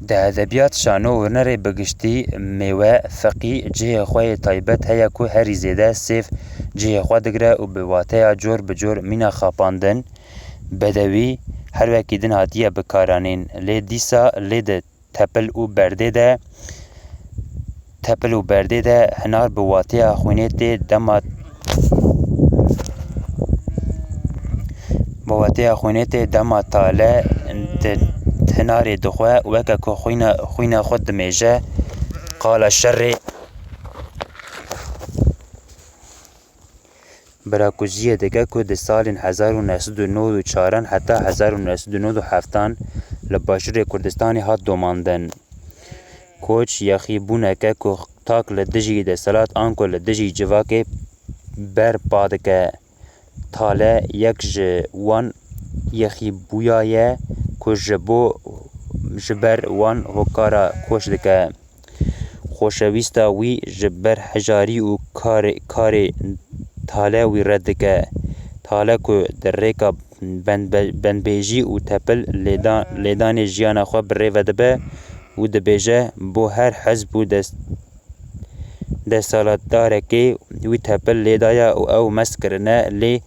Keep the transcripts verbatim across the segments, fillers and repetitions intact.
Di edebiyat şano û hunerê bi giştî mêwe, feqî, cihê xwe yê taybet heye ku herî zêde sêv cihê xwe digire û bi wateya cor bi cor mîna xapandin, bedewî, her wekî din hatiye bikaranîn. Lê dîsa lê di tepil û berdê de, tepil û berdê de hinar bi wateya xwînê tê dema bi wateya xwînê tê dema tale di hinarê dixwe, weke ku xwîna, xwîna xwe dimêje, qala şerê. Birakujiyê dike ku di salên hezar û neh sed û nod û çaran heta hezar û neh sed û nod û heftan li Başûrê Kurdistanê hat domandin. Koç yexîbûneke ku tak li dijî desthilat anku li dijî civakê berpa dike. Tale yek ji wan yexîbûya ye ku ji bo, ji ber wan hokara koç dike. Xoşewîsta wî ji ber hejarî û karê, karê Tale wî red dike. Tale ku di rêka benbe-, benbêjî û tepil lêda-, lêdanê jiyana xwe bi rê ve dibe û dibêje, bo her hizb û dest-, desthilatdarekê wî tepil lêdaye û ew mest kirine, lê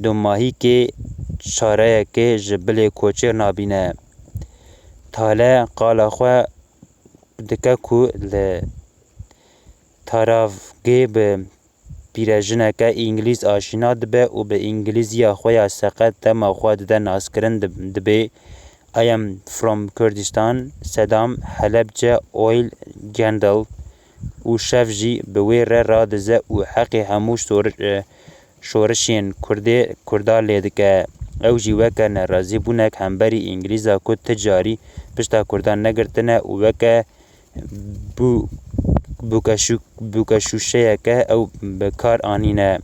dumahîkê çareyekê ji bilê koçêr nabîne. Tale qala xwe dike ku li taravgê bi pîrejineke îngilîz aşîna dibe û bi îngilîziya xwe ya seqet dema xwe dide naskirin dib-, dibê, "I am from Kurdistan, Sedam, Helebce, Oil, Gendel", û şev jî bi wê re radize û heqê hemû sor-, e, şorişên Kurdê, Kurda lê dike. Ew jî weke nerazîbûnek hemberî Îngilîza ku ti carî pişta Kurdan negirtine û weke bû-, bûkeşû-, bûkeşûşeyeke ew bi kar anîne.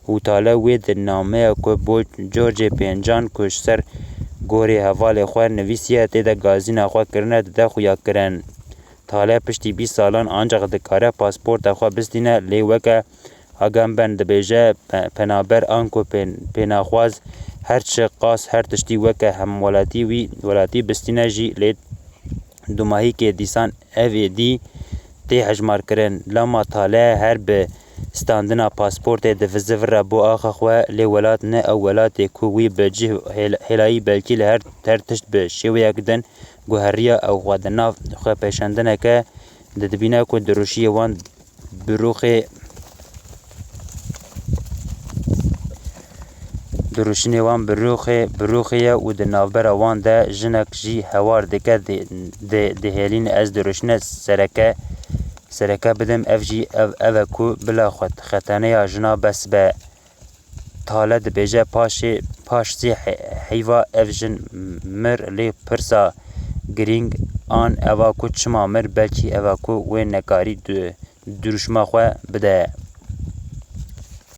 Û Tale wê di nameya ku bo Georgê Pêncan ku ji ser gorê hevalê xwe nivîsiye tê de gazîna xwe kirine dide xuyakirin. Tale piştî bîst salan ancax dikare pasporta xwe bistîne, lê weke Agamben dibêje, pe-, penaber anku pên-, pênaxwaz her çi qas her tiştî weke hemwelatî wî welatî bistîne jî, lê dumahîkê dîsan ev êdî tê hejmarkirin. Lama Tale her bi standina pasportê divizivire bo axa xwe, lê welat ne ew welatê ku wî bi cih hêl-, hêlayî belkî li her, her tişt bi şêweyek din guheriya ew xwe di nav xwepêşandineke de dibîne ku dirûşiyê wan bi rûxê, dirûşinê wan bi rûxê, bi rûxê ye û di navbera wan de jinek jî hewar dike, di, di, dihêlîn ez dirûşine sereke, sereke bidim, ev jî ev, ev e ku bila xwe xeteneya jina bes be. Tale dibêje, paşê, paş sê he-, heyva ev jin mir, lê pirsa girîng an eva ku çima mir, belkî eva ku wê nekarî du-, dirûşma xwe bide.